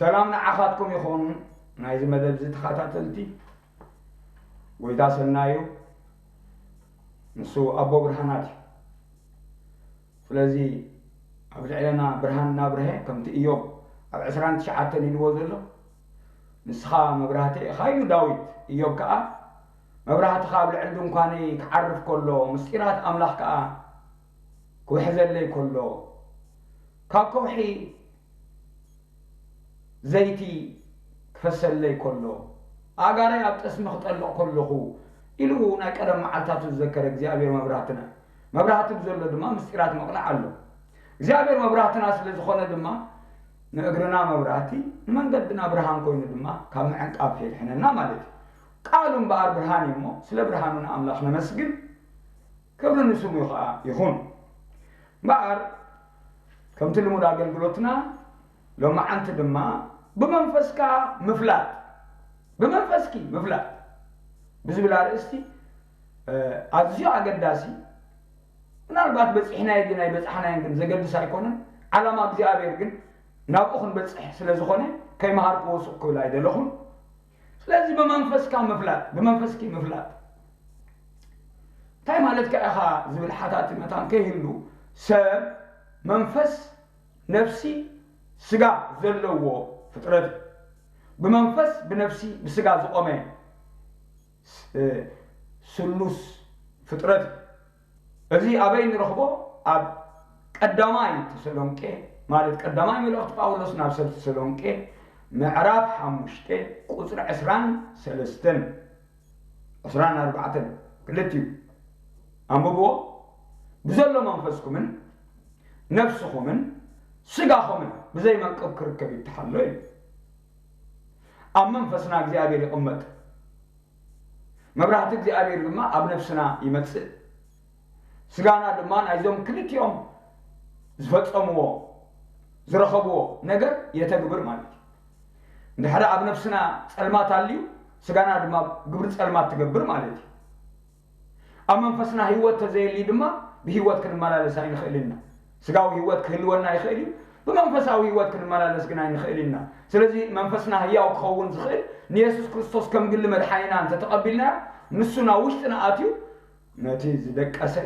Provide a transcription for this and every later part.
ሰላም ንዓኻትኩም ይኹን፣ ናይዚ መደብ እዚ ተኸታተልቲ። ጎይታ ሰናዩ ንሱ ኣቦ ብርሃናት እዩ። ስለዚ ኣብ ልዕለና ብርሃን እናብርሀ፣ ከምቲ እዮብ ኣብ ዕስራን ትሽዓተን ኢልዎ ዘሎ፣ "ንስኻ መብራህተይ ኢኻ" ኢሉ ዳዊት። እዮብ ከኣ፣ "መብራህትኻ ኣብ ልዕሊ ድንኳነይ ክዓርፍ ከሎ፣ ምስጢራት ኣምላኽ ከኣ ክውሕዘለይ ከሎ፣ ካብ ከውሒ ዘይቲ ክፈሰለይ ከሎ፣ ኣእጋረይ ኣብ ጠስሚ ክጠልቕ ከለኹ" ኢሉ ናይ ቀደም መዓልታቱ ዝዘከረ እግዚኣብሔር መብራህትና። መብራህቲ ብዘሎ ድማ ምስጢራት ምቕላዕ ኣሎ። እግዚኣብሔር መብራህትና ስለ ዝኾነ ድማ፣ ንእግርና መብራህቲ፣ ንመንገድና ብርሃን ኮይኑ ድማ ካብ ምዕንቃፍ የድሕነና ማለት እዩ። ቃሉ እምበኣር ብርሃን እዩ እሞ፣ ስለ ብርሃኑ ንኣምላኽ ነመስግን። ክብሪ ንስሙ ከዓ ይኹን። እምበኣር፣ ከምቲ ልሙድ ኣገልግሎትና፣ ሎማዓንቲ ድማ ብመንፈስካ ምፍላጥ፣ ብመንፈስኪ ምፍላጥ ብዝብል ኣርእስቲ፣ እ፣ ኣዝዩ ኣገዳሲ፣ ምናልባት በጺሕናዮ ግን ኣይበጻሕናዮን ግን ዘገድስ ኣይኮነን። ዓላማ እግዚኣብሔር ግን ናብኡ ክንበጽሕ ስለ ዝኾነ፣ ከይመሃርክዎ ሱቕ ክብል ኣይደለኹን። ስለዚ ብመንፈስካ ምፍላጥ፣ ብመንፈስኪ ምፍላጥ እንታይ ማለትካ ኢኻ ዝብል ሓታቲ መታን ከይህሉ፣ ሰብ መንፈስ፣ ነፍሲ፣ ስጋ ዘለዎ ፍጥረት እዩ። ብመንፈስ፣ ብነፍሲ፣ ብስጋ ዝቖመ ስ-፣ ስሉስ ፍጥረት እዩ። እዚ ኣበይ ንረኽቦ? ኣብ ቀዳማይ ተሰሎንቄ፣ ማለት ቀዳማይ መልእኽቲ ጳውሎስ ናብ ሰብ ተሰሎንቄ፣ ምዕራፍ ሓሙሽተ፣ ቁጽሪ ዕስራን ሰለስተን፣ ዕስራን ኣርባዕተን፣ ክልቲኡ። ኣንብብዎ። "ብዘሎ መንፈስኩምን ነፍስኹምን ስጋኹምን ብዘይ መንቅብ ክርከብ ይተሓሎ" ኢሉ። ኣብ መንፈስና እግዚኣብሔር ይቕመጥ። መብራህቲ እግዚኣብሔር ድማ ኣብ ነፍስና ይመጽእ። ስጋና ድማ ናይዞም ክልቲኦም ዝፈጸምዎ፣ ዝረኸብዎ ነገር የተግብር ማለት እዩ። እንድሕር ኣብ ነፍስና ጸልማት ኣልዩ፣ ስጋና ድማ ግብሪ ጸልማት ትገብር ማለት እዩ። ኣብ መንፈስና ህይወት ተዘየልዩ ድማ ብህይወት ክንመላለስ ኣይንኽእልን ኢና። ስጋዊ ህይወት ክህልወና ይኽእል እዩ፣ ብመንፈሳዊ ህይወት ክንመላለስ ግን ኣይንኽእልን ኢና። ስለዚ መንፈስና ህያው ክኸውን ዝኽእል ንየሱስ ክርስቶስ ከም ግሊ መድሓኒና እንተተቐቢልናዮ፣ ንሱ ናብ ውሽጥና ኣትዩ ነቲ ዝደቀሰ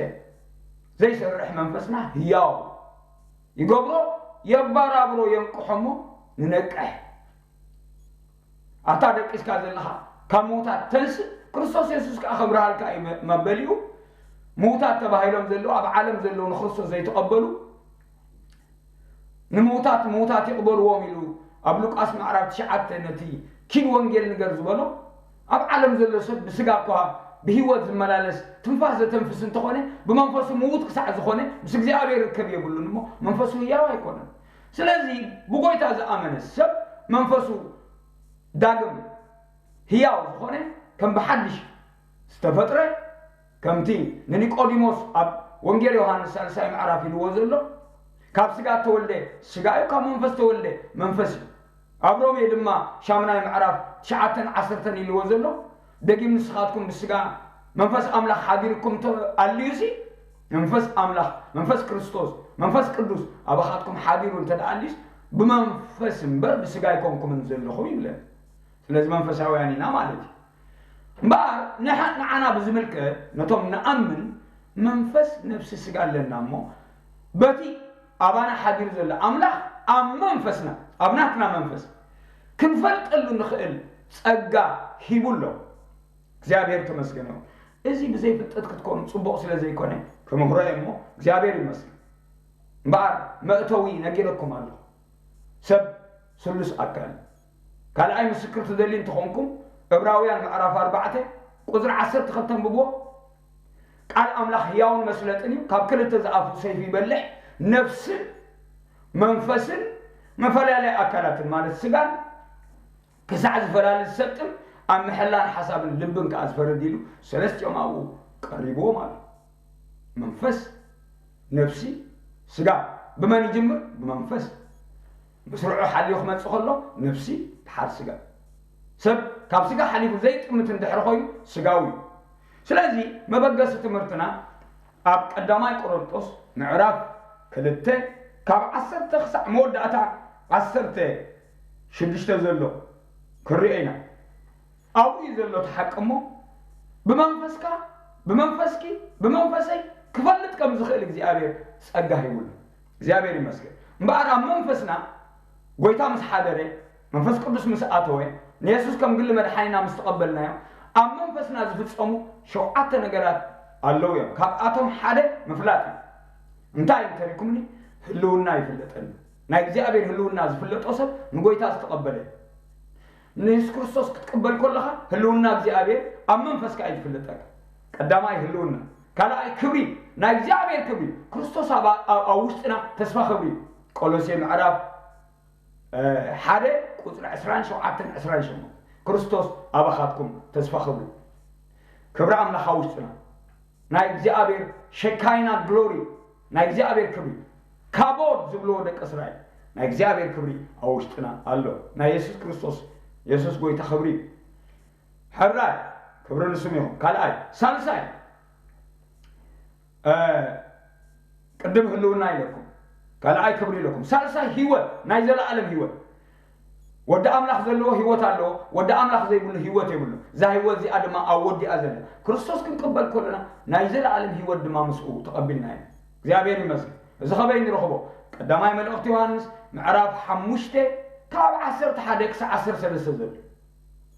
ዘይሰርሕ መንፈስና ህያው ይገብሮ፣ የባራብሮ፣ የንቅሖ እሞ ንነቅሕ። ኣታ ደቂስካ ዘለኻ ካብ ምዉታት ተንስእ፣ ክርስቶስ የሱስ ከኣ ከብርሃልካ እዩ መ-፣ መበሊኡ። ምዉታት ተባሂሎም ዘለዉ ኣብ ዓለም ዘለዉ ንክርስቶስ ዘይተቐበሉ ንምዉታት ምዉታት ይቕበልዎም ኢሉ ኣብ ሉቃስ ምዕራፍ ትሽዓተ ነቲ ኪድ ወንጌል ንገር ዝበሎ፣ ኣብ ዓለም ዘሎ ሰብ ብስጋ እኳ ብህይወት ዝመላለስ ትንፋስ ዘተንፍስ እንተኾነ፣ ብመንፈሱ ምዉት ክሳዕ ዝኾነ ምስ እግዚኣብሔር ርከብ የብሉን እሞ መንፈሱ ህያው ኣይኮነን። ስለዚ ብጎይታ ዝኣመነ ሰብ መንፈሱ ዳግም ህያው ዝኾነ ከም ብሓድሽ ዝተፈጥረ፣ ከምቲ ንኒቆዲሞስ ኣብ ወንጌል ዮሃንስ ሳልሳይ ምዕራፍ ኢልዎ ዘሎ፣ "ካብ ስጋ ተወልደ ስጋ እዩ፣ ካብ መንፈስ ተወልደ መንፈስ እዩ።" ኣብ ሮሜ ድማ ሻምናይ ምዕራፍ ትሽዓተን ዓሰርተን ኢልዎ ዘሎ፣ "ደጊም ንስኻትኩም ብስጋ መንፈስ ኣምላኽ ሓዲርኩም ተኣልዩሲ፣ መንፈስ ኣምላኽ፣ መንፈስ ክርስቶስ፣ መንፈስ ቅዱስ ኣባኻትኩም ሓዲሩ እንተ ደኣ ኣልዩስ፣ ብመንፈስ እምበር ብስጋ ኣይኮንኩምን ዘለኹም" ይብለና። ስለዚ መንፈሳውያን ኢና ማለት እዩ። እምበኣር ንሓ-፣ ንዓና ብዝምልከት ነቶም ንኣምን መንፈስ፣ ነፍሲ፣ ስጋ ኣለና እሞ፣ በቲ ኣባና ሓዲሩ ዘሎ ኣምላኽ ኣብ መንፈስና፣ ኣብ ናትና መንፈስ ክንፈልጠሉ ንኽእል ጸጋ ሂቡ ኣሎ። እግዚኣብሔር ተመስገን ይኹን። እዚ ብዘይ ፍልጠት ክትኮኑ ጽቡቕ ስለ ዘይኮነ ክምህሮ እየ እሞ እግዚኣብሔር ይመስገን። እምበኣር መእተዊ ነጊረኩም ኣለኹ። ሰብ ስሉስ ኣካል። ካልኣይ ምስክር ትደልዩ እንተኾንኩም፣ ዕብራውያን ምዕራፍ ኣርባዕተ ቁጽሪ ዓሰርተ ክልተ ኣንብብዎ። ቃል ኣምላኽ ህያውን መስለጥን እዩ፣ ካብ ክልተ ዝኣፉ ሰይፊ ይበልሕ፣ ነፍስን መንፈስን መፈላለያ ኣካላትን፣ ማለት ስጋን፣ ክሳዕ ዝፈላሊ ዝሰጥም፣ ኣብ ምሕላን ሓሳብን ልብን ከኣ ዝፈርድ ኢሉ፣ ሰለስቲኦም ኣብኡ ቀሪብዎም ኣሎ። መንፈስ፣ ነፍሲ፣ ስጋ። ብመን ይጅምር? ብመንፈስ። ምስርዑ ሓልዩ ክመጽእ ከሎ፣ ነፍሲ፣ ድሓር ስጋ። ሰብ ካብ ስጋ ሓሊፉ ዘይጥምት እንድሕር ኮይኑ፣ ስጋዊ እዩ። ስለዚ መበገሲ ትምህርትና ኣብ ቀዳማይ ቆሮንጦስ ምዕራፍ ክልተ ካብ ዓሰርተ ክሳዕ መወዳእታ ዓሰርተ ሽዱሽተ ዘሎ ክንሪኦ ኢና። ኣብኡ እዩ ዘሎ እቲ ሓቂ እሞ፣ ብመንፈስካ፣ ብመንፈስኪ፣ ብመንፈሰይ ክፈልጥ ከም ዝኽእል እግዚኣብሔር ጸጋ ሂቡና። እግዚኣብሔር ይመስገን። እምበኣር ኣብ መንፈስና ጎይታ ምስ ሓደረ፣ መንፈስ ቅዱስ ምስ ኣተወ፣ ንየሱስ ከም ግሊ መድሓኒና ምስ ተቐበልናዮ፣ ኣብ መንፈስና ዝፍጸሙ ሸውዓተ ነገራት ኣለዉ እዮም። ካብኣቶም ሓደ ምፍላጥ እዩ። እንታይ እንተሪኩምኒ፣ ህልውና ይፍለጠኒ። ናይ እግዚኣብሔር ህልውና ዝፍለጦ ሰብ ንጎይታ ዝተቐበለ እዩ። ንየሱስ ክርስቶስ ክትቅበል ከለኻ ህልውና እግዚኣብሔር ኣብ መንፈስካ እዩ ዝፍለጠካ። ቀዳማይ ህልውና፣ ካልኣይ ክብሪ፣ ናይ እግዚኣብሔር ክብሪ፣ ክርስቶስ ኣብ ኣብ- ኣብ ውሽጥና ተስፋ ክብሪ እዩ። ቆሎሴ ምዕራፍ እ፣ ሓደ ቁፅሪ ዕስራን ሸውዓተን ዕስራን ሸሞንተን፣ ክርስቶስ ኣባኻትኩም ተስፋ ክብሪ። ክብሪ ኣምላኽ ኣብ ውሽጥና፣ ናይ እግዚኣብሔር ሸካይና ግሎሪ፣ ናይ እግዚኣብሔር ክብሪ፣ ካቦድ ዝብልዎ ደቂ እስራኤል፣ ናይ እግዚኣብሔር ክብሪ ኣብ ውሽጥና ኣሎ። ናይ የሱስ ክርስቶስ፣ የሱስ ጎይታ ክብሪ እዩ። ሕራይ ክብሪ ንስሙ ይኹን። ካልኣይ፣ ሳልሳይ፣ እ፣ ቅድም ህልውና ኢለኩም፣ ካልኣይ ክብሪ ኢለኩም፣ ሳልሳይ ህይወት፣ ናይ ዘለኣለም ህይወት። ወዲ ኣምላኽ ዘለዎ ህይወት ኣለዎ፣ ወዲ ኣምላኽ ዘይብሉ ህይወት የብሉ። እዛ ህይወት እዚኣ ድማ ኣብ ወዲኣ ዘላ ክርስቶስ ክንቅበል ከለና ናይ ዘለኣለም ህይወት ድማ ምስኡ ተቐቢልና ኢና። እግዚኣብሔር ይመስገን። እዚ ኸበይ ንረኽቦ? ቀዳማይ መልእኽቲ ዮሃንስ ምዕራፍ ሓሙሽተ ካብ ዓሰርተ ሓደ ክሳብ ዓሰርተ ሰለስተ ዘሎ።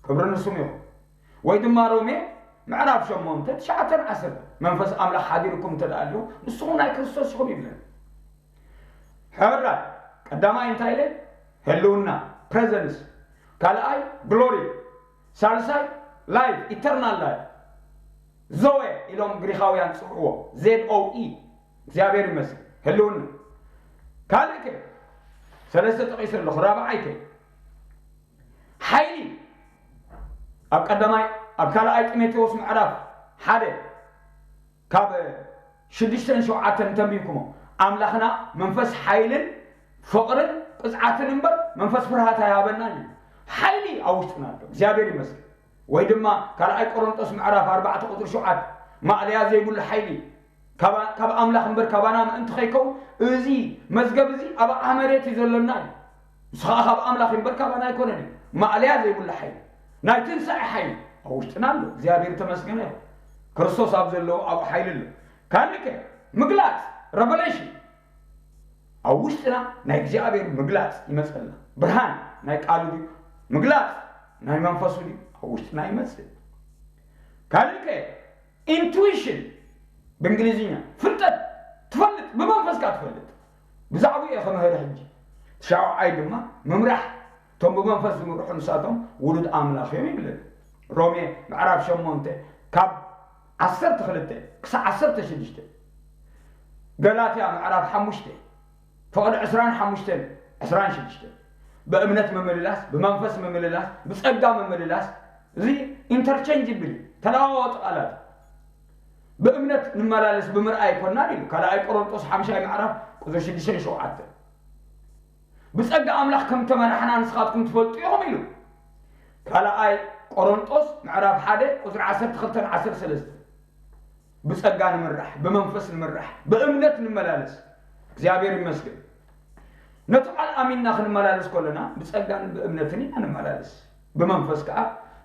ክብሪ ንስሙ ይኹን። ወይ ድማ ሮሜ ምዕራፍ ሸሞንተ ትሽዓተን ዓሰርተ፣ መንፈስ ኣምላኽ ሓዲርኩም እንተ ደኣ ኣለዎ ንስኹም ናይ ክርስቶስ ኢኹም ይብለና። ሕራይ ቀዳማይ እንታይ ኢለ? ህልውና፣ ፕሬዘንስ፣ ካልኣይ ግሎሪ፣ ሳልሳይ ላይፍ፣ ኢተርናል ላይፍ፣ ዞዌ ኢሎም ግሪኻውያን ጽውዕዎ፣ ዜድ ኦ ኢ። እግዚኣብሔር ይመስል። ህልውና። ካልእ ከ? ሰለስተ ጠቒሰ ኣለኹ። ራብዓይ ከ? ሓይሊ። ኣብ ቀዳማይ፣ ኣብ ካልኣይ ጢሞቴዎስ ምዕራፍ ሓደ ካብ ሽዱሽተን ሸውዓተን እንተንቢብኩሞ፣ ኣምላኽና መንፈስ ሓይልን ፍቕርን ቅጽዓትን እምበር መንፈስ ፍርሃት ኣይሃበናን እዩ። ሓይሊ ኣብ ውሽጥና ኣሎ። እግዚኣብሔር ይመስል። ወይ ድማ ካልኣይ ቆሮንጦስ ምዕራፍ ኣርባዕተ ቁጽሪ ሸውዓተ፣ ማእለያ ዘይብሉ ሓይሊ፣ ካብ ኣምላኽ እምበር ካባና ምእንቲ ከይከውን፣ እዚ መዝገብ እዚ ኣብ ኣመሬት እዩ ዘሎና እዩ። ንሱ ኸዓ ካብ ኣምላኽ እምበር ካባና ኣይኮነን እዩ። ማእለያ ዘይብሉ ሓይሊ፣ ናይ ትንሳኤ ሓይሊ ኣብ ውሽጥና ኣሎ። እግዚኣብሔር ተመስገነ ይኹን። ክርስቶስ ኣብ ዘለዎ ኣብኡ ሓይሊ ኣሎ። ካልእ ከ? ምግላጽ፣ ረቨሌሽን። ኣብ ውሽጥና ናይ እግዚኣብሔር ምግላጽ ይመጸልና። ብርሃን ናይ ቃሉ ድዩ? ምግላጽ ናይ መንፈሱ ድዩ? ኣብ ውሽጥና ይመጽእ። ካልእ ከ? ኢንቱዊሽን ብእንግሊዝኛ ፍልጠት፣ ትፈልጥ፣ ብመንፈስካ ትፈልጥ። ብዛዕባኡ እየ ከምህር ሕጂ። ሻውዓይ ድማ ምምራሕ። እቶም ብመንፈስ ዝምርሑ ንሳቶም ውሉድ ኣምላኽ እዮም ይብለና። ሮሜ ምዕራፍ ሸሞንተ ካብ ዓሰርተ ክልተ ክሳብ ዓሰርተ ሽዱሽተ። ገላትያ ምዕራፍ ሓሙሽተ ፍቕዲ ዕስራን ሓሙሽተን ዕስራን ሽዱሽተን። ብእምነት ምምልላስ፣ ብመንፈስ ምምልላስ፣ ብጸጋ ምምልላስ፣ እዚ ኢንተርቼንጅብል እዩ፣ ተለዋዋጢ ቃላት። ብእምነት ንመላለስ ብመርኣይ ኣይኮንናን ኢሉ። ካልኣይ ቆሮንጦስ ሓምሻይ ምዕራፍ ቁጽሪ ሽዱሽተን ሸውዓተን። ብጸጋ ኣምላኽ ከም ተመራሕና ንስኻትኩም ትፈልጡ ኢኹም ኢሉ። ካልኣይ ቆሮንጦስ ምዕራፍ ሓደ ቁጽሪ ዓሰርተ ክልተን ዓሰርተ ሰለስተን። ብጸጋ ንምራሕ፣ ብመንፈስ ንምራሕ፣ ብእምነት ንመላለስ። እግዚኣብሔር ይመስገን። ነቲ ቃል ኣሚንና ክንመላለስ ከለና ብጸጋን ብእምነትን ኢና ንመላለስ። ብመንፈስ ከኣ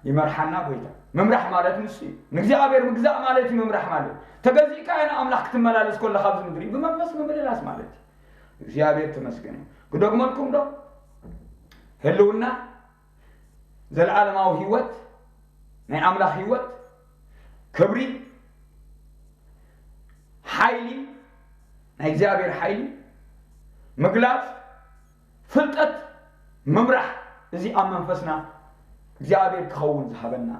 ይመርሓና ጎይታ። ምምራሕ ማለት ንሱ እዩ። ንእግዚኣብሔር ምግዛእ ማለት እዩ ምምራሕ ማለት። ተገዚእካ ንኣምላኽ ክትመላለስ ከለኻ ኣብዚ ምድሪ ብመንፈስ ምምልላስ ማለት እዩ። እግዚኣብሔር ተመስገን እዩ። ክደግመልኩም ዶ? ህልውና፣ ዘለዓለማዊ ህይወት፣ ናይ ኣምላኽ ህይወት፣ ክብሪ፣ ሓይሊ፣ ናይ እግዚኣብሔር ሓይሊ፣ ምግላጽ፣ ፍልጠት፣ ምምራሕ፣ እዚ ኣብ መንፈስና እግዚኣብሔር ክኸውን ዝሃበና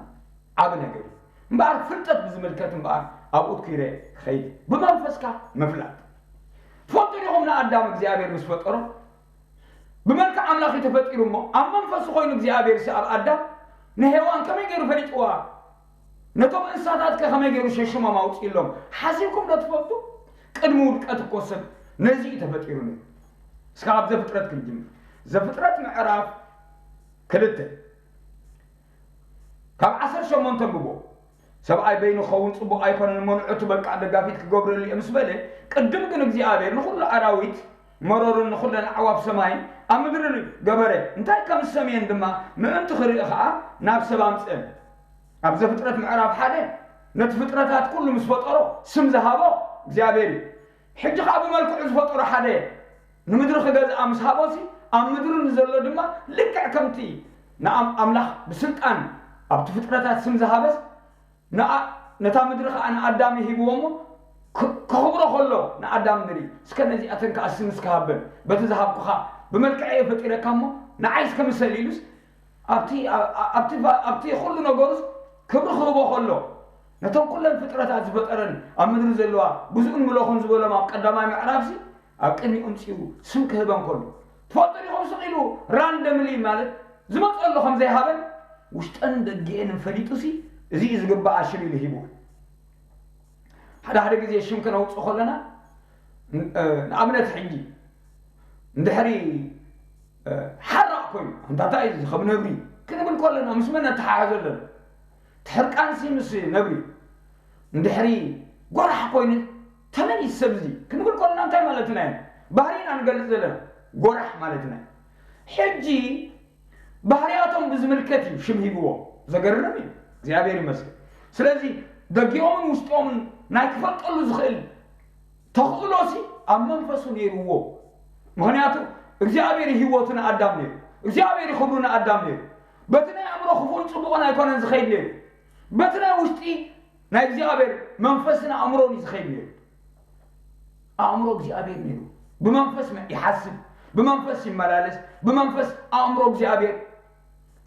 ዓቢ ነገር እዩ። እምበኣር ፍልጠት ብዝምልከት እምበኣር ኣብኡ ትኲረ ክኸይድ፣ ብመንፈስካ ምፍላጥ። ትፈልጡ ዲኹም ንኣዳም እግዚኣብሔር ምስ ፈጠሮ ብመልክዕ ኣምላኽ እዩ ተፈጢሩ እሞ፣ ኣብ መንፈሱ ኮይኑ እግዚኣብሔር ሲ ኣብ ኣዳም ንሄዋን ከመይ ገይሩ ፈሊጥዋ? ነቶም እንስሳታት ከ ከመይ ገይሩ ሸሽሞም ኣውጺእሎም? ሓሲብኩም ዶ ትፈልጡ? ቅድሚ ውድቀት እኮ ሰብ ነዚ እዩ ተፈጢሩ ነይሩ። እስከ ካብ ዘፍጥረት ክንጅምር። ዘፍጥረት ምዕራፍ ክልተ ካብ ዓሰርተ ሸሞንተ ኣንብቦ። ሰብኣይ በይኑ ክኸውን ጽቡቕ ኣይኮነን እሞ ንዑ እቲ በቃ ደጋፊት ክገብረሉ እየ ምስ በለ፣ ቅድም ግን እግዚኣብሔር ንኹሉ ኣራዊት መሮርን ንኹለን ኣዕዋፍ ሰማይን ኣብ ምድሪ ገበረ። እንታይ ከም ዝሰምየን ድማ ምእንቲ ክርኢ ኸዓ ናብ ሰብ ኣምጽአን። ኣብ ዘፍጥረት ምዕራፍ ሓደ ነቲ ፍጥረታት ኩሉ ምስ ፈጠሮ ስም ዝሃቦ እግዚኣብሔር እዩ። ሕጂ ኸዓ ብመልክዑ ዝፈጠሮ ሓደ ንምድሪ ክገዝኣ ምስ ሃቦሲ ኣብ ምድሪ ንዘሎ ድማ ልክዕ ከምቲ ንኣም ኣምላኽ ብስልጣን ኣብቲ ፍጥረታት ስም ዝሃበስ ነኣ ነታ ምድሪ ኸዓ ንኣዳም ይሂብዎ እሞ ክ- ከኽብሮ ከሎ ንኣዳም ንርኢ እስከ ነዚኣተን ከኣ ስም እስከ ሃበን በቲ ዝሃብኩኻ ብመልክዐ እየ ፈጢረካ እሞ ንዓይ እስከ ምሰል ኢሉስ ኣብቲ ኣብቲ ቫ- ኣብቲ ኩሉ ነገሩስ ክብሪ ክህቦ ከሎ ነቶም ኩለን ፍጥረታት ዝፈጠረን ኣብ ምድሪ ዘለዋ ግዝኡን ምለኹን ዝበሎም ኣብ ቀዳማይ ምዕራፍሲ ኣብ ቅድሚኡ ምፅኡ ስም ክህበን ከሎ ትፈልጡ ዲኹም ስቕ ኢሉ ራንደምሊ ማለት ዝመፀሉ ከም ዘይሃበን ውሽጠን ደጊኤንን ፈሊጡሲ እዚ እዩ ዝግባኣ ሽም ኢሉ ሂብወን ሓደ ሓደ ግዜ ሽም ከነውፅእ ከለና ንኣብነት ሕጂ እንድሕሪ ሓራቕ ኮይኑ እንታይ እዩ ከም ነብሪ ክንብል ከለና ምስ መን ነተሓሕዞ ኣለና እቲ ሕርቃንሲ ምስ ነብሪ እንድሕሪ ጎራሕ ኮይኑ ተመን እዩ ሰብ እዚ ክንብል ከለና እንታይ ማለትና እዩ ባህሪና ንገልፅ ዘለና ጎራሕ ማለትና እዩ ሕጂ ባህርያቶም ብዝምልከት እዩ ሽም ሂብዎ ዘገርም እዩ እግዚኣብሔር ይመስል ስለዚ ደጊኦምን ውስጦምን ናይ ክፈልጠሉ ዝኽእል ተኽእሎሲ ኣብ መንፈሱ ነይርዎ ምኽንያቱ እግዚኣብሔር ህይወቱ ንኣዳም ነይሩ እግዚኣብሔር ክብሩ ንኣዳም ነይሩ በቲ ናይ ኣእምሮ ክፉን ፅቡቕን ኣይኮነን ዝኸይድ ነይሩ በቲ ናይ ውሽጢ ናይ እግዚኣብሔር መንፈስን ኣእምሮን እዩ ዝኸይድ ነይሩ ኣእምሮ እግዚኣብሔር ነይሩ ብመንፈስ ይሓስብ ብመንፈስ ይመላለስ ብመንፈስ ኣእምሮ እግዚኣብሔር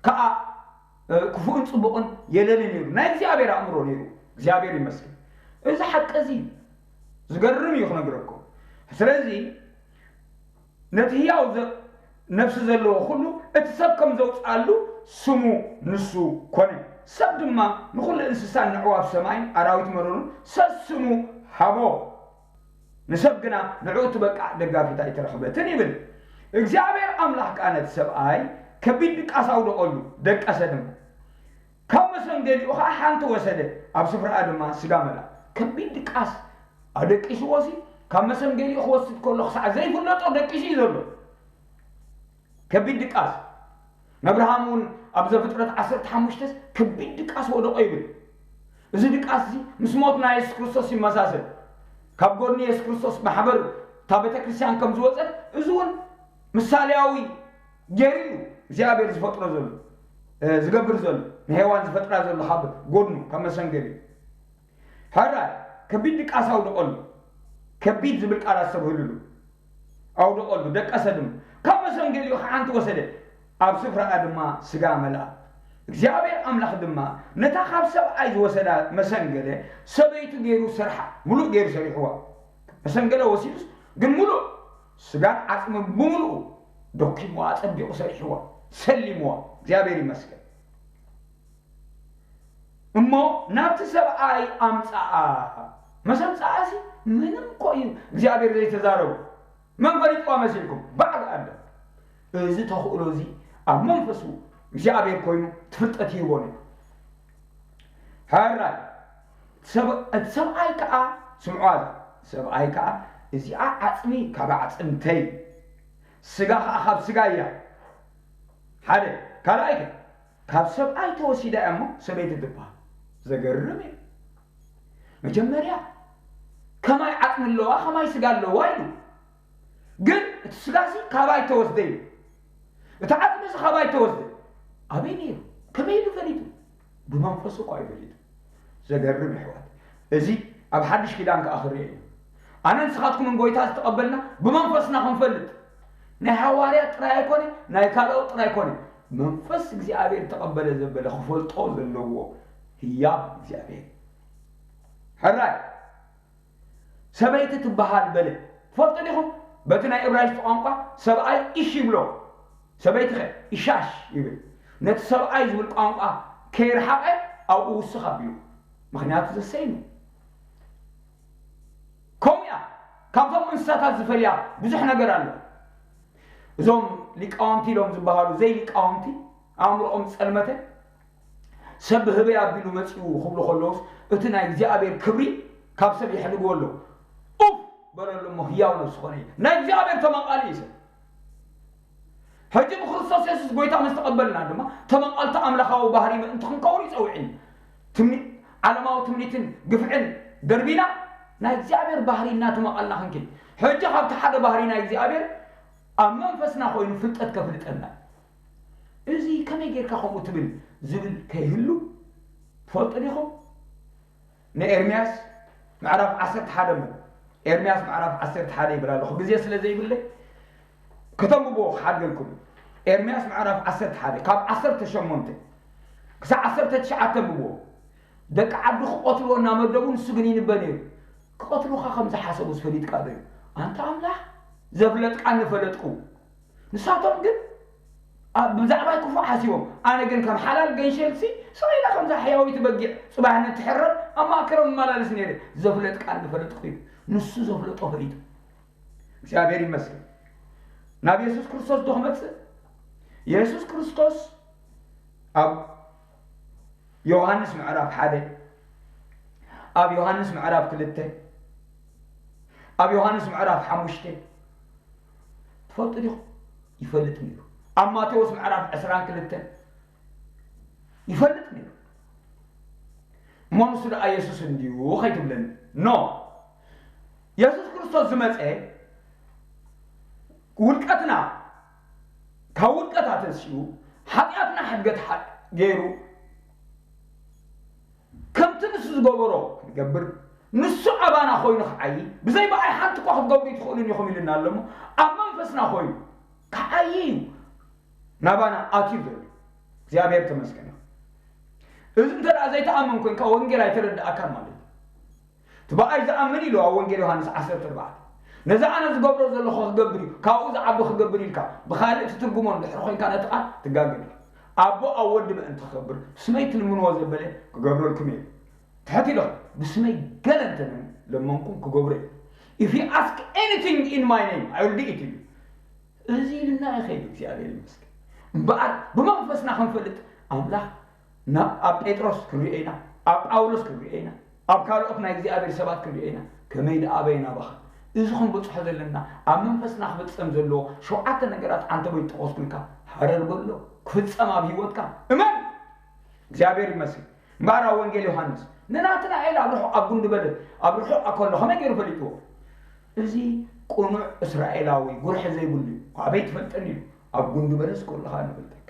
ከዓ ክፉእን ፅቡቕን የለኒ ነይሩ ናይ እግዚኣብሔር ኣእምሮ ነይሩ እግዚኣብሔር ይመስል እዚ ሓቂ እዚ ዝገርም እዩ ክነግረኩም ስለዚ ነቲ ህያው ነፍሲ ዘለዎ ኩሉ እቲ ሰብ ከም ዘውፅኣሉ ስሙ ንሱ ኮነ ሰብ ድማ ንኩሉ እንስሳን ንዕዋፍ ሰማይን ኣራዊት መረሩን ሰስሙ ሃቦ ንሰብ ግና ንዕኡ ትበቃዕ ደጋፊት ኣይተረኽበትን ይብል እግዚኣብሔር ኣምላኽ ከዓ ነቲ ሰብኣይ ከቢድ ድቃስ ኣውደቐሉ ደቀሰ ድማ ካብ መሰንገሊኡ ከዓ ሓንቲ ወሰደ ኣብ ስፍራኣ ድማ ስጋ መላ ከቢድ ድቃስ ኣደቂስዎ ሲ ካብ መሰንገሊኡ ክወስድ ከሎ ክሳዕ ዘይፍለጦ ደቂሱ እዩ ዘሎ ከቢድ ድቃስ ነብርሃም እውን ኣብ ዘፍጥረት ዓሰርተ ሓሙሽተ ከቢድ ድቃስ ወደቆ ይብል እዚ ድቃስ እዚ ምስ ሞት ናይ የሱስ ክርስቶስ ይመሳሰል ካብ ጎድኒ የሱስ ክርስቶስ ማሕበር እታ ቤተ ክርስትያን ከም ዝወፀት እዚ እውን ምሳሌያዊ ገይሩ እዩ እግዚኣብሔር ዝፈጥሮ ዘሎ ዝገብር ዘሎ ንሄዋን ዝፈጥራ ዘሎ ካብ ጎድኑ ካብ መሰንገሊ ሕራይ ከቢድ ድቃስ ኣውደቐሉ ከቢድ ዝብል ቃል ኣስተብህልሉ ኣውደቐሉ ደቀሰ ድማ ካብ መሰንገሊኡ ሓንቲ ወሰደ ኣብ ስፍራኣ ድማ ስጋ መልኣ እግዚኣብሔር ኣምላኽ ድማ ነታ ካብ ሰብኣይ ዝወሰዳ መሰንገለ ሰበይቱ ገይሩ ሰርሓ ሙሉእ ገይሩ ሰሪሕዋ መሰንገለ ወሲዱስ ግን ሙሉእ ስጋን ዓፅሚ ብምሉኡ ደኪምዋ ኣፀቢቑ ሰሪሕዋ ሰሊምዋ እግዚኣብሔር ይመስገን እሞ ናብቲ ሰብኣይ ኣምፀኣ መሰምፀኣሲ ምንም ኮ እዩ እግዚኣብሔር ዘይተዛረቡ መን ፈሊጥዋ መሲልኩም ባዕሉ ኣለ እዚ ተኽእሎ እዚ ኣብ መንፈሱ እግዚኣብሔር ኮይኑ ትፍልጠት ይህቦን እዩ ሕራይ እቲ ሰብኣይ ከዓ ስምዕዋ ሰብኣይ ከዓ እዚኣ ዓፅሚ ካብ ዓፅምተይ ስጋ ከዓ ካብ ስጋ እያ ሓደ ካልኣይ ከ ካብ ሰብኣይ ተወሲዳ እያ እሞ ሰበይቲ ትበሃል ዘገርም እዩ መጀመርያ ከማይ ዓፅሚ ኣለዋ ከማይ ስጋ ኣለዋ ኢሉ ግን እቲ ስጋሲ ካባይ ተወስደ ኢሉ እቲ ዓፅሚ እዚ ካባይ ተወስደ ኣበይ ነይሩ ከመይ ኢሉ ፈሊጡ ብመንፈሱ እኳ እዩ ፈሊጡ ዘገርም ይሕዋት እዚ ኣብ ሓድሽ ኪዳን ከዓ ክርአ እዩ ኣነ ንስኻትኩምን ጎይታ ዝተቐበልና ብመንፈስና ክንፈልጥ ናይ ሃዋርያት ጥራይ ኣይኮነ ናይ ካልኦት ጥራይ ኣይኮነ መንፈስ እግዚኣብሔር ተቐበለ ዘበለ ክፈልጦ ዘለዎ ህያብ እግዚኣብሔር ሕራይ ሰበይቲ ትበሃል በለ ትፈልጡ ዲኹም በቲ ናይ እብራይስጢ ቋንቋ ሰብኣይ ኢሽ ይብሎ ሰበይቲ ኸ ኢሻሽ ይብል ነቲ ሰብኣይ ዝብል ቋንቋ ከይርሓቐ ኣብኡ ውስኽ ኣቢሉ ምኽንያቱ ዘሰይኑ ከምኡ እያ ካብቶም እንስሳታት ዝፈልያ ብዙሕ ነገር ኣሎ እዞም ሊቃውንቲ ኢሎም ዝበሃሉ ዘይሊቃውንቲ ኣእምሮኦም ዝፀልመተ ሰብ ብህበይ ኣቢሉ መፂኡ ክብሉ ከለውስ እቲ ናይ እግዚኣብሔር ክብሪ ካብ ሰብ የሕልግዎ ኣለዉ ኡፍ በለሉ እሞ ህያው ነብሲ ኾነ እዩ። ናይ እግዚኣብሔር ተመቓሊ እዩ ሰብ። ሕጂ ብክርስቶስ የሱስ ጎይታ ምስ ተቐበልና ድማ ተመቓልቲ ኣምላኻዊ ባህሪ ምእንቲ ክንከውን ይጸውዕን። ትምኒ-፣ ዓለማዊ ትምኒትን ግፍዕን ደርቢና ናይ እግዚኣብሔር ባህሪ እናተመቓልና ክንከይድ። ሕጂ ካብቲ ሓደ ባህሪ ናይ እግዚኣብሔር ኣብ መንፈስና ኮይኑ ፍልጠት ከፍልጠና። እዚ ከመይ ጌርካ ከምኡ ትብል ዝብል ከይህሉ ትፈልጡ ዲኹም? ንኤርምያስ ምዕራፍ ዓሰርተ ሓደ እሞ፣ ኤርምያስ ምዕራፍ ዓሰርተ ሓደ ይብል ኣለኹ፣ ግዜ ስለ ዘይብለይ ከተንብብዎ ክሓድገልኩም። ኤርምያስ ምዕራፍ ዓሰርተ ሓደ ካብ ዓሰርተ ሸሞንተ ክሳብ ዓሰርተ ትሽዓተ ኣንብብዎ። ደቂ ዓዱ ክቐትልዎ እናመደቡ ንሱ ግን ይንበ ነይሩ። ክቐትሉኻ ከም ዝሓሰቡስ ፈሊጥካ ዶ እዩ? ኣንታ ኣምላኽ፣ ዘፍለጥካኒ ፈለጥኩ። ንሳቶም ግን ኣብ-፣ ብዛዕባይ ክፉእ ሓሲቦም፣ ኣነ ግን ከም ሓላል ገንሸልሲ ስቕ ኢለ ከምዛ ሕያወይቲ በጊዕ ጽባሕ ነትሕረር ኣብ ማእከሎም እመላለስ ነይረ። ዘፍለጥካኒ ፈለጥኩ እዩ። ንሱ ዘፍለጦ ፈሊጡ። እግዚኣብሔር ይመስገን። ናብ የሱስ ክርስቶስ ዶ ክመጽእ? የሱስ ክርስቶስ ኣብ ዮሃንስ ምዕራፍ ሓደ፣ ኣብ ዮሃንስ ምዕራፍ ክልተ፣ ኣብ ዮሃንስ ምዕራፍ ሓሙሽተ ትፈልጡ ዲኹም? ይፈልጥ ነይሩ። ኣብ ማቴዎስ ምዕራፍ ዕስራን ክልተን ይፈልጥ ነይሩ። እሞ ንሱ ደኣ የሱስ እንድዩ ኸይትብለኒ። ኖ። የሱስ ክርስቶስ ዝመጸ ውድቀትና፣ ካብ ውድቀት ኣተንሲኡ፣ ሓጢኣትና ሕድገት ሓ-፣ ገይሩ፣ ከምቲ ንሱ ዝገበሮ ክንገብር፣ ንሱ ኣባና ኮይኑ ክዓዪ፣ ብዘይ ብኣይ ሓንቲ እኳ ክትገብሩ ኣይትኽእሉን ኢኹም ኢሉና ኣሎ እሞ፣ ኣብ መንፈስና ኮይኑ ክዓዪ እዩ ናባና ኣትዩ ዘሎ። እግዚኣብሔር ተመስገን ይኹን። እዚ እንተ ደኣ ዘይትኣምን ኮንካ፣ ወንጌል ኣይተረድኣካን ማለት እዩ። እቲ ብኣይ ዝኣምን ኢሉ ኣብ ወንጌል ዮሃንስ ዓሰርተ ኣርባዕተ፣ ነዚ ኣነ ዝገብሮ ዘለኹ ክገብር እዩ፣ ካብኡ ዝዓቢ ክገብር ኢልካ ብኻልእ ትትርጉሞ እንድሕር ኮይንካ ነቲ ቃል ትጋገ ኢኻ። ኣቦ ኣብ ወዲ ምእንቲ ክገብር ብስመይ ትልምንዎ ዘበለ ክገብረልኩም እየ። ትሕት ኢለ ብስመይ ገለ እንተ ለመንኩም ክገብሮ እየ። If you ask anything in my name, I will do it እዩ። እዚ ኢልና ይኸይድ እግዚኣብሔር ይመስገን። እምበኣር ብመንፈስና ክንፈልጥ ኣምላኽ ናብ፣ ኣብ ጴጥሮስ ክንሪኦ ኢና፣ ኣብ ጳውሎስ ክንሪኦ ኢና፣ ኣብ ካልኦት ናይ እግዚኣብሔር ሰባት ክንሪኦ ኢና። ከመይ ደኣ ኣበየ ናባኻ? እዚ ክንበጽሖ ዘለና፣ ኣብ መንፈስና ክፍጸም ዘለዎ ሸውዓተ ነገራት ዓንተቦይ ጠቐስኩልካ፣ ሃረር በሎ፣ ክፍጸም ኣብ ህይወትካ እመን። እግዚኣብሔር ይመስገን። እምበኣር ኣብ ወንጌል ዮሃንስ ንናትናኤል ኣብ ርሑቕ ኣብ ጉንዲ በለስ ኣብ ርሑቕ ከሎ ከመይ ገይሩ ፈሊጥዎ? እዚ ቅኑዕ እስራኤላዊ ጉርሒ ዘይብሉ እዩ። ኣበይ ትፈልጠኒ ኢሉ ኣብ ጉንዲ በለስ ከለኻ ንፈልጠካ።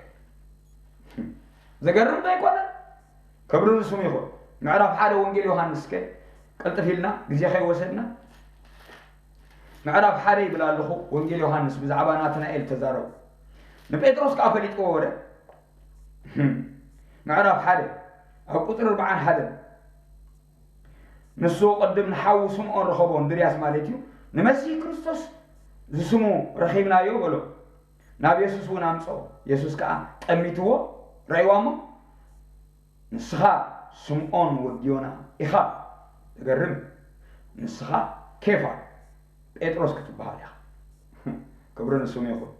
ዘገርም ዶ ኣይኮነን? ክብሪ ንስሙ ይኹን። ምዕራፍ ሓደ ወንጌል ዮሃንስ ከ ቅልጥፍ ኢልና ግዜ ከይወሰድና ምዕራፍ ሓደ ይብል ኣለኹ። ወንጌል ዮሃንስ ብዛዕባ ናትናኤል ተዛረቡ። ንጴጥሮስ ከኣ ፈሊጥዎ ወረ። ምዕራፍ ሓደ ኣብ ቁጽሪ ኣርብዓን ሓደን ንሱ ቅድም ንሓዉ ስምዖን ረኸቦ፣ እንድርያስ ማለት እዩ። ንመሲህ ክርስቶስ ዝስሙ ረኺብናዮ በሎ። ናብ የሱስ እውን ኣምጽኦ። የሱስ ከኣ ጠሚትዎ፣ ረእይዋ እሞ፣ ንስኻ ስምዖን ወዲ ዮና ኢኻ። ዘገርም። ንስኻ ኬፋ፣ ጴጥሮስ ክትበሃል ኢኻ። ክብሪ ንስሙ ይኹን።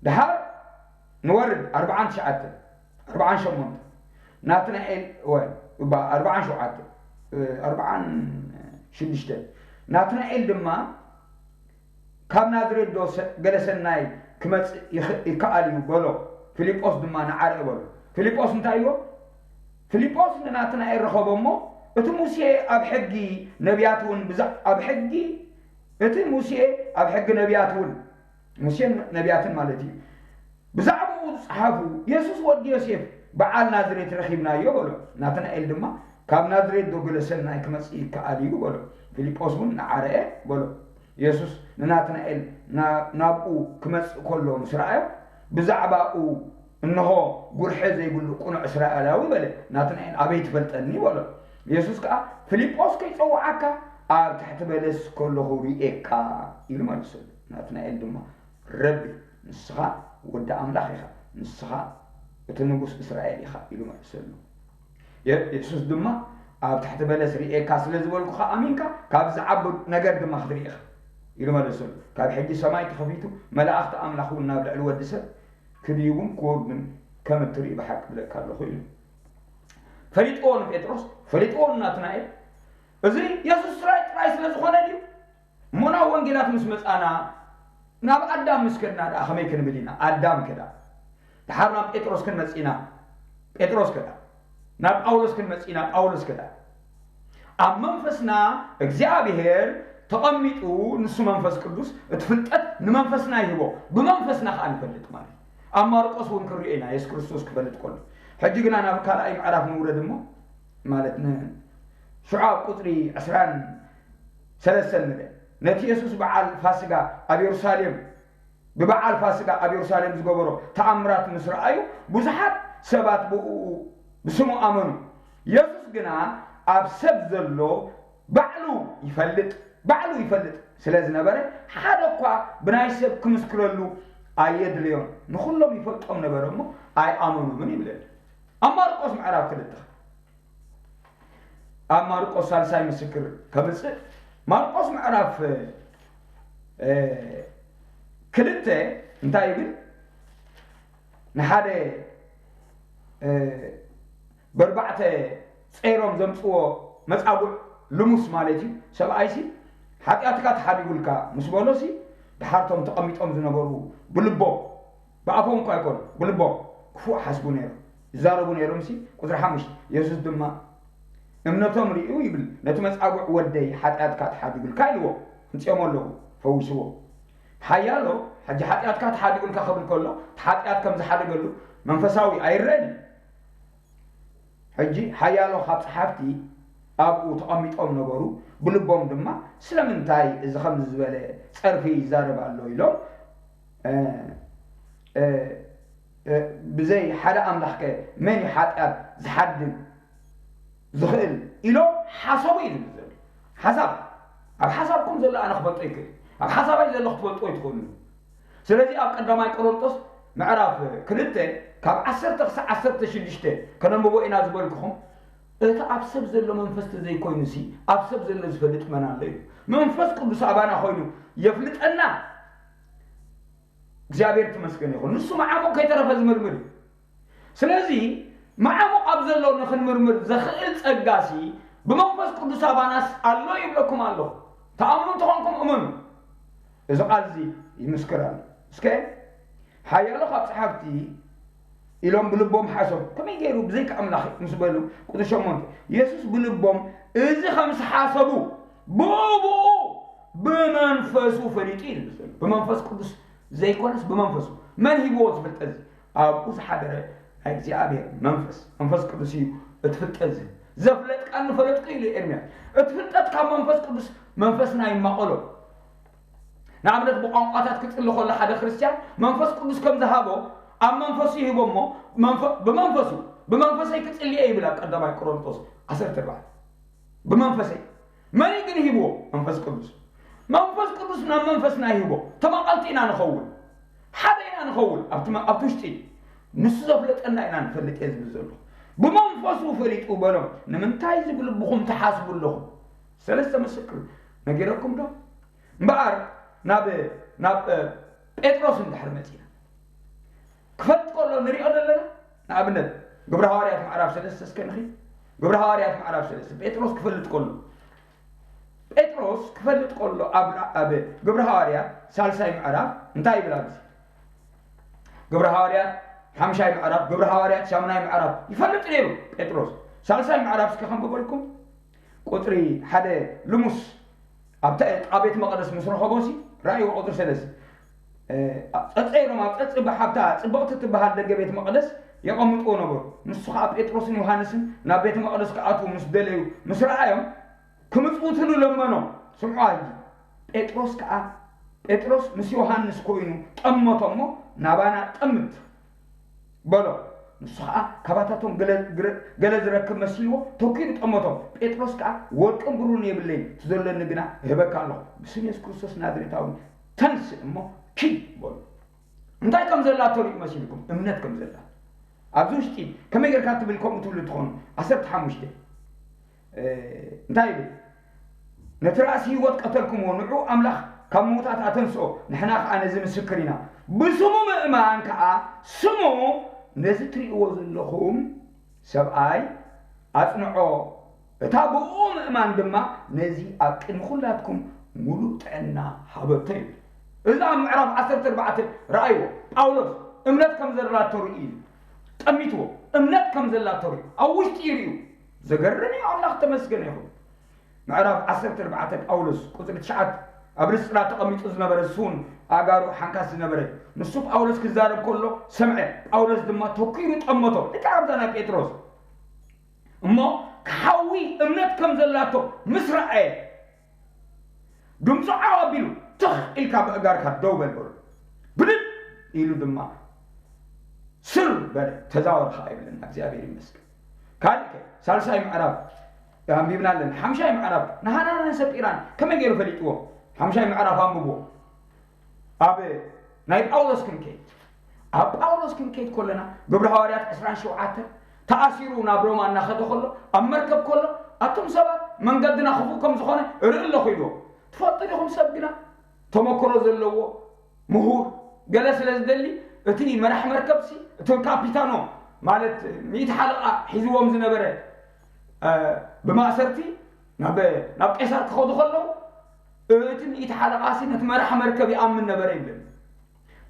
ደሓር ንወርድ ኣርብዓን ትሽዓተን፣ ኣርብዓን ሸሞንተን፣ ናትናኤል፣ ወ-፣ እባ፣ ኣርብዓን ሸውዓተን፣ እ፣ ኣርብዓን ሽዱሽተን። ናትናኤል ድማ፣ ካብ ናዝሬት ዶ ሰ-፣ ገለ ሰናይ ክመጽእ ይኽ-፣ ይከኣል እዩ በሎ። ፊልጶስ ድማ ንዓርእ በሎ። ፊልጶስ እንታይ ኢልዎ? ፊልጶስ ንናትናኤል ረኸቦ እሞ፣ እቲ ሙሴ ኣብ ሕጊ ነቢያት እውን ብዛ-፣ ኣብ ሕጊ፣ እቲ ሙሴ ኣብ ሕጊ ነቢያት እውን፣ ሙሴን ነቢያትን ማለት እዩ፣ ብዛዕባኡ ዝጸሓፉ፣ የሱስ ወዲ ዮሴፍ በዓል ናዝሬት ረኺብናዮ በሎ። ናትናኤል ድማ፣ ካብ ናዝሬት ዶ ገለ ሰናይ ክመጽእ ይከኣል እዩ በሎ። ፊልጶስ እውን ንዓረየ በሎ። የሱስ ንናትናኤል ና-፣ ናብኡ ክመጽእ ከሎ ምስ ረኣዮ፣ ብዛዕባኡ፣ እንሆ፣ ጉርሐ ዘይብሉ ቅኑዕ እስራኤላዊ በለ። ናትናኤል፣ ኣበይ ትፈልጠኒ በሎ። የሱስ ከኣ፣ ፊልጶስ ከይጸውዓካ ኣብ ትሕቲ በለስ ከለኹ ርእየካ ኢሉ መለሰሉ። ናትናኤል ድማ፣ ረቢ፣ ንስኻ ወዲ ኣምላኽ ኢኻ፣ ንስኻ እቲ ንጉስ እስራኤል ኢኻ ኢሉ መለሰሉ። የ-፣ የሱስ ድማ፣ ኣብ ትሕቲ በለስ ርእየካ ስለ ዝበልኩኻ ኣሚንካ፣ ካብ ዝዓቢ ነገር ድማ ክትርኢ ኢኻ ኢሉ መለሰሉ። ካብ ሕጂ ሰማይ ተኸፊቱ፣ መላእኽቲ ኣምላኽ እውን ናብ ልዕሊ ወዲ ሰብ ክድይቡን ክወርዱን ከም እትርኢ ብሓቂ እብለካ ኣለኹ ኢሉ። ፈሊጥዎ ንጴጥሮስ፣ ፈሊጥዎ ንናትናኤል፣ እዚ የሱስ ጥራይ ጥራይ ስለ ዝኾነ ድዩ? እሞ ናብ ወንጌላት ምስ መጻና፣ ናብ ኣዳም ምስ ከድና ደኣ ከመይ ክንብል ኢና? ኣዳም ከዳ፣ ድሓር ናብ ጴጥሮስ ክንመጽእ ኢና። ጴጥሮስ ከዳ፣ ናብ ጳውሎስ ክንመጽእ ኢና። ጳውሎስ ከዳ፣ ኣብ መንፈስና እግዚኣብሔር ተቐሚጡ፣ ንሱ መንፈስ ቅዱስ፣ እቲ ፍልጠት ንመንፈስና ይህቦ፣ ብመንፈስና ከኣ ንፈልጥ ማለት እዩ። ኣብ ማርቆስ እውን ክንሪኦ ኢና፣ የሱስ ክርስቶስ ክፈልጥ ከሎ። ሕጂ ግና ናብ ካልኣይ ምዕራፍ ንውረድ እሞ፣ ማለት ን-፣ ሽዑ ኣብ ቁጽሪ ዕስራን ሰለስተን ንርአ። ነቲ የሱስ በዓል ፋስጋ ኣብ የሩሳሌም፣ ብበዓል ፋስጋ ኣብ የሩሳሌም ዝገበሮ ተኣምራት ምስ ረኣዩ፣ ብዙሓት ሰባት ብእኡ፣ ብስሙ ኣመኑ። የሱስ ግና ኣብ ሰብ ዘሎ ባዕሉ ይፈልጥ፣ ባዕሉ ይፈልጥ ስለ ዝነበረ፣ ሓደ እኳ ብናይ ሰብ ክምስክረሉ ኣየድለዮን። ንኹሎም ይፈልጦም ነበረ እሞ ኣይኣመኑምን ይብለና። ኣብ ማርቆስ ምዕራፍ ክልተ፣ ኣብ ማርቆስ ሳልሳይ ምስክር ከምጽእ። ማርቆስ ምዕራፍ፣ እ፣ ክልተ እንታይ ይብል? ንሓደ፣ እ፣ በርባዕተ ጸይሮም ዘምጽዎ መጻጉዕ ልሙስ ማለት እዩ። ሰብኣይሲ፣ "ሓጢኣትካ ተሓዲጉልካ" ምስ በሎሲ፣ ድሓርቶም ተቐሚጦም ዝነበሩ ብልቦም፣ ብኣፎም እኳ ኣይኮኑ፣ ብልቦም ክፉእ ሓስቡ ነይሮም፣ ይዛረቡ ነይሮምሲ። ቁጽሪ ሓሙሽተ፣ የሱስ ድማ እምነቶም ርእዩ ይብል፣ "ነቲ መጻጉዕ ወደይ ሓጢኣትካ ተሓዲጉልካ" ኢልዎ፣ "ኣምጺኦሞ ኣለዉ፣ ፈዊስዎ።" ሓያሎ፣ ሕጂ ሓጢኣትካ ተሓዲጉልካ ክብል ከሎ፣ እቲ ሓጢኣት ከም ዝሓደገሉ መንፈሳዊ ኣይረኣን እዩ። ሕጂ ሓያሎ ካብ ጸሓፍቲ ኣብኡ ተቐሚጦም ነበሩ፣ ብልቦም ድማ፣ "ስለምንታይ እዚ ከምዚ ዝበለ ጸርፊ ይዛረብ ኣሎ?" ኢሎም፣ እ፣ እ፣ እ፣ "ብዘይ ሓደ ኣምላኽከ መን እዩ ሓጢኣት ዝሓድግ ዝኽእል?" ኢሎም ሓሰቡ እዩ ዝብል ዘሎ። ሓሳብ፣ ኣብ ሓሳብኩም ዘሎ ኣነ ክፈልጦ ይክእል። ኣብ ሓሳባይ ዘሎ ክትፈልጦ ኣይትኽእሉን። ስለዚ ኣብ ቀዳማይ ቆሮንቶስ ምዕራፍ ክልተ ካብ ዓሰርተ ክሳዕ ዓሰርተ ሽዱሽተ ከነንብቦ ኢና ዝበልኩኹም፣ እቲ ኣብ ሰብ ዘሎ መንፈስ ተዘይኮይኑሲ ኣብ ሰብ ዘሎ ዝፈልጥ መን ኣሎ እዩ? መንፈስ ቅዱስ ኣባና ኮይኑ የፍልጠና። እግዚኣብሔር ተመስገን ይኹን። ንሱ መዓሙቕ ከይተረፈ ዝምርምር እዩ። ስለዚ መዓሙቕ ኣብ ዘሎ ንኽንምርምር ዘኽእል ጸጋሲ ብመንፈስ ቅዱስ ኣባናስ ኣሎ ይብለኩም ኣለኹ። ተኣምኑ እንተኾንኩም እመኑ። እዚ ቃል እዚ ይምስክር ኣሎ። እስከ ሓያሎ ካብ ጸሓፍቲ ኢሎም ብልቦም ሓሰቡ። ከመይ ገይሩ ብዘይካ ኣምላኽ ምስ በሉ፣ ቁጽሪ ሸሞንተ፣ የሱስ ብልቦም እዚ ከም ዝሓሰቡ ብኡ ብኡ ብመንፈሱ ፈሊጡ እዩ ዝብል ዘሎ። ብመንፈስ ቅዱስ ዘይኮነስ ብመንፈሱ። መን ሂብዎ እዚ ፍልጠት እዚ? ኣብኡ ዝሓደረ ናይ እግዚኣብሔር መንፈስ። መንፈስ ቅዱስ እዩ እቲ ፍልጠት እዚ። "ዘፍለጥካኒ ፈለጥኩ" ኢሉ ኤርምያስ። እቲ ፍልጠት ካብ መንፈስ ቅዱስ መንፈስና ይማቐሎ። ንኣብነት ብቋንቋታት ክጽሊ ከሎ ሓደ ክርስትያን መንፈስ ቅዱስ ከም ዝሃቦ ኣብ መንፈሱ ይህቦ እሞ መንፈ-፣ ብመንፈሱ፣ "ብመንፈሰይ ክጽሊ እየ" ይብል ኣብ ቀዳማይ ቆሮንቶስ ዓሰርተ ኣርባዕተ። ብመንፈሰይ። መን እዩ ግን ሂብዎ? መንፈስ ቅዱስ። መንፈስ ቅዱስ ናብ መንፈስና ይህቦ። ተማቐልቲ ኢና ንኸውን። ሓደ ኢና ንኸውን። ኣብቲ መ-፣ ኣብቲ ውሽጢ ንሱ ዘፍለጠና ኢና ንፈልጥ እየ ዝብል ዘሎ። "ብመንፈሱ ፈሊጡ" በሎም። ንምንታይ እዚ ብልብኹም ትሓስቡ ኣለኹም? ሰለስተ ምስክር ነጊረኩም ዶ? እምበኣር ናብ፣ ናብ፣ እ፣ ጴጥሮስ እንድሕር መጺና ክፈልጥ ከሎ ንሪኦ ዘለና፣ ንኣብነት ግብረ ሃዋርያት ምዕራፍ ሰለስተ እስከ ንኺድ። ግብረ ሃዋርያት ምዕራፍ ሰለስተ፣ ጴጥሮስ ክፈልጥ ከሎ፣ ጴጥሮስ ክፈልጥ ከሎ ኣብ፣ ኣብ ግብረ ሃዋርያት ሳልሳይ ምዕራፍ እንታይ ይብል ኣብዚ? ግብረ ሃዋርያት ሓምሻይ ምዕራፍ፣ ግብረ ሃዋርያት ሻምናይ ምዕራፍ ይፈልጥ ነይሩ ጴጥሮስ። ሳልሳይ ምዕራፍ እስከ ከንብበልኩም። ቁጽሪ ሓደ ልሙስ ኣብታ ጥቓ ቤት መቕደስ ምስ ረኸቦሲ፣ ራእይዎ ቁጽሪ ሰለስተ፣ እ፣ ጸጸ ኢሎም ኣብ ጸጽ ብሓብታ ጽብቕቲ ትበሃል ደገ ቤት መቕደስ የቐምጥዎ ነበሩ። ንሱ ኸኣ ጴጥሮስን ዮሃንስን ናብ ቤት መቕደስ ክኣትዉ ምስ ደለዩ፣ ምስ ረኣዮም፣ ክምጽውትሉ ለመኖም። ስምዑ ሕጂ። ጴጥሮስ ከኣ፣ ጴጥሮስ ምስ ዮሃንስ ኮይኑ ጠመቶ እሞ፣ "ናባና ጠምት" በሎ። ንሱ ኸኣ ካባታቶም ገለ፣ ግረ-፣ ገለ ዝረክብ መሲልዎ ተኪሉ ጠመቶም። ጴጥሮስ ከኣ፣ "ወርቅን ብሩርን የብለይን፣ እቲ ዘሎኒ ግና እህበካ ኣለኹ። ብስም የሱስ ክርስቶስ ናዝሬታዊ ተንስእ እሞ ኪድ" በሎ። እንታይ ከም ዘላ ተሪኡ መሲልኩም? እምነት ከም ዘላ። ኣብዚ ውሽጢ ከመይ ጌርካ ትብል ከምኡ ትብሉ ትኾኑ? ዓሰርተ ሓሙሽተ። እ፣ እንታይ ይብል? "ነቲ ራእሲ ህይወት ቀተልኩምዎ፣ ንዑ ኣምላኽ ካብ ምዉታት ኣተንስኦ፣ ንሕና ከኣ ነዚ ምስክር ኢና። ብስሙ ምእማን ከኣ፣ ስሙ ነዚ ትርእይዎ ዘለኹም ሰብኣይ ኣጽንዖ፣ እታ ብእኡ ምእማን ድማ ነዚ ኣብ ቅድሚ ኩላትኩም ሙሉእ ጥዕና ሃበቶ ይብል። እዚ ኣብ ምዕራፍ ዓሰርተ ኣርባዕተ ረኣይዎ። ጳውሎስ እምነት ከም ዘላቶ ርእዩ እዩ። ጠሚትዎ። እምነት ከም ዘላቶ ርእዩ። ኣብ ውሽጢ ይርእዩ። ዘገርም እዩ። ኣምላኽ ተመስገን ይኹን። ምዕራፍ ዓሰርተ ኣርባዕተ ጳውሎስ ቁጽሪ ትሽዓተ ኣብ ልስጥራ ተቐሚጡ ዝነበረ፣ እሱን ኣጋሩ ሓንካስ ዝነበረ፣ ንሱ ጳውሎስ ክዛረብ ከሎ ሰምዐ። ጳውሎስ ድማ ተኲሩ ጠመቶ። ልክዕ ኣብዛ ናይ ጴጥሮስ። እሞ ክሓዊ እምነት ከም ዘላቶ ምስ ረኣየ፣ ድምፁ ዓው ኣቢሉ፣ ትኽ ኢልካ ብእጋርካ ደው በል በሎ። ብድድ ኢሉ ድማ ስር በለ፣ ተዛወረ ኸዓ ይብለና። እግዚኣብሔር ይመስገን። ካልእ ከ ሳልሳይ ምዕራፍ ኣንቢብና ኣለና። ሓምሻይ ምዕራፍ ንሃናንን ሰጲራን ከመይ ገይሩ ፈሊጥዎ? ሓምሻይ ምዕራፍ ኣንብብዎ። ኣብ ናይ ጳውሎስ ክንከይድ፣ ኣብ ጳውሎስ ክንከይድ ከለና፣ ግብሪ ሃዋርያት ዕስራን ሸውዓተን፣ ተኣሲሩ ናብ ሮማ እናኸደ ከሎ፣ ኣብ መርከብ ከሎ፣ ኣቱም ሰባት፣ መንገድና ክፉእ ከም ዝኾነ እርኢ ኣለኹ ኢልዎ። ትፈልጡ ዲኹም? ሰብ ግና ተመክሮ ዘለዎ ምሁር ገለ ስለ ዝደሊ፣ እቲ መራሕ መርከብሲ፣ እቲ ካፒታኖ ማለት ሚእቲ ሓለቓ ሒዝዎም ዝነበረ፣ እ፣ ብማእሰርቲ ናብ፣ ናብ ቄሳር ክኸዱ ከለዉ፣ እቲ ሚእቲ ሓለቓሲ ነቲ መራሕ መርከብ ይኣምን ነበረ ይብለኒ።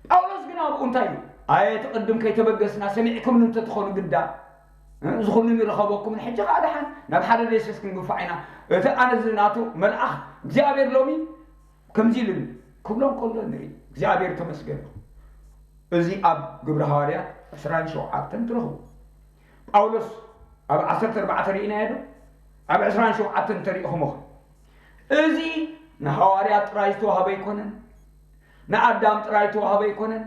ጳውሎስ ግን ኣብኡ እንታይ ኢሉ? ኣየ፣ እቲ ቅድም ከይተበገስና ሰሚዕኩምኒ እንተትኾኑ ግዳ፣ እ፣ እዚ ኩሉ ይረኸበኩምን፣ ሕጂ ኸኣ ደሓን ናብ ሓደ ደሴት ክንግፋዕ ኢና። እቲ ኣነ እዚ ናቱ መልኣኽ እግዚኣብሔር ሎሚ ከምዚ ኢሉኒ ክብሎም ከሎ ንርኢ። እግዚኣብሔር ተመስገን። እዚ ኣብ ግብሪ ሃዋርያት ዕስራን ሸውዓተን ትረኽቡ። ጳውሎስ ኣብ ዓሰርተ ኣርባዕተ ርኢናዮ ዶ? ኣብ ዕስራን ሸውዓተን እንተሪእኹሞ ኸ? እዚ ንሃዋርያት ጥራይ ዝተዋህበ ኣይኮነን። ንኣዳም ጥራይ ዝተዋህበ ኣይኮነን።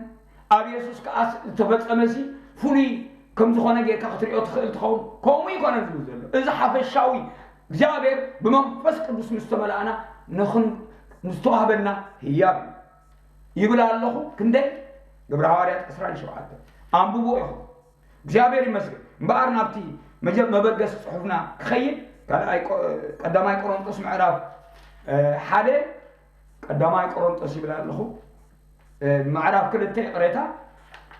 ኣብ የሱስ ከኣ ዝተፈጸመ ሲ ፍሉይ ከም ዝኾነ ጌርካ ክትሪኦ ትኽእል ትኸውን። ከምኡ ኣይኮነን ዝብል ዘሎ። እዚ ሓፈሻዊ እግዚኣብሔር ብመንፈስ ቅዱስ ምስ ተመላእና ንኽን-፣ ዝተዋህበና ህያብ እዩ። ይብል ኣለኹ። ክንደይ? ግብረ ሃዋርያት ዕስራን ሸውዓተን። ኣንብቦ ኢኹም። እግዚኣብሔር ይመስገን። እምበኣር ናብቲ መጀ-፣ መበገሲ ጽሑፍና ክኸይድ፣ ካልኣይ ቆ-፣ ቀዳማይ ቆሮንቶስ ምዕራፍ፣ እ፣ ሓደ፣ ቀዳማይ ቆሮንቶስ ይብል ኣለኹ፣ እ፣ ምዕራፍ ክልተ ይቕሬታ፣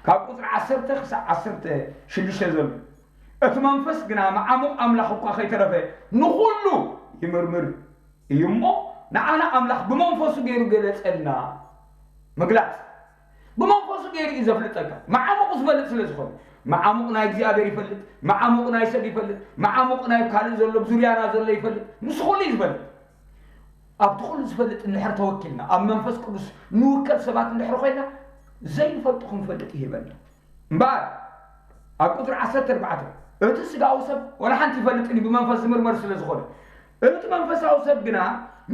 ካብ ቁጽሪ ዓሰርተ ክሳብ ዓሰርተ ሽዱሽተ ዘሎ። እቲ መንፈስ ግና መዓሙቕ ኣምላኽ እኳ ከይተረፈ ንኹሉ ይምርምር እዩ እሞ፣ ንዓና ኣምላኽ ብመንፈሱ ገይሩ ገለጸልና። ምግላጽ ብመንፈሱ ገይሩ እዩ ዘፍልጠካ። መዓሙቕ ዝፈልጥ ስለ ዝኾነ፣ መዓሙቕ ናይ እግዚኣብሔር ይፈልጥ፣ መዓሙቕ ናይ ሰብ ይፈልጥ፣ መዓሙቕ ናይ ካልእ ዘሎ፣ ኣብ ዙርያና ዘሎ ይፈልጥ። ንሱ ኩሉ እዩ ዝፈልጥ። ኣብቲ ኩሉ ዝፈልጥ እንድሕር ተወኪልና፣ ኣብ መንፈስ ቅዱስ ንውከል ሰባት እንድሕር ኮይና፣ ዘይንፈልጦ ክንፈልጥ ይህበና። እምበኣር፣ ኣብ ቁጽሪ ዓሰርተ ኣርባዕተ፣ እቲ ስጋዊ ሰብ ወላ ሓንቲ ይፈልጥን እዩ፣ ብመንፈስ ዝምርመር ስለ ዝኾነ። እቲ መንፈሳዊ ሰብ ግና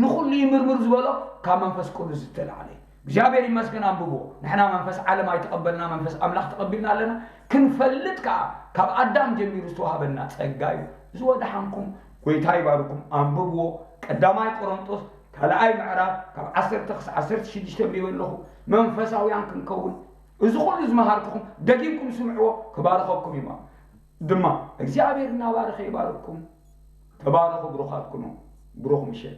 ንኹሉ ይምርምር ዝበሎ ካብ መንፈስ ቅዱስ ዝተላዕለ እዩ። እግዚኣብሔር ይመስገን፣ ኣንብቦ። ንሕና መንፈስ ዓለም ኣይተቐበልና፣ መንፈስ ኣምላኽ ተቐቢልና ኣለና። ክንፈልጥ ከኣ ካብ ኣዳም ጀሚሩ ዝተዋህበና ጸጋ እዩ። እዚ ወደሓንኩም፣ ጎይታ ይባርኩም። ኣንብብዎ። ቀዳማይ ቆሮንጦስ ካልኣይ ምዕራፍ ካብ ዓሰርተ ክሳብ ዓሰርተ ሽዱሽተ ኣንቢበ ኣለኹ። መንፈሳውያን ክንከውን፣ እዚ ኩሉ ዝመሃርኩኹም ደጊምኩም ስምዕዎ፣ ክባርኸኩም እዩ። ድማ እግዚኣብሔር እናባረኸ ይባርኩም። ተባረኹ ብሩኻት ኩኑ። ብሩኽ ምሸት።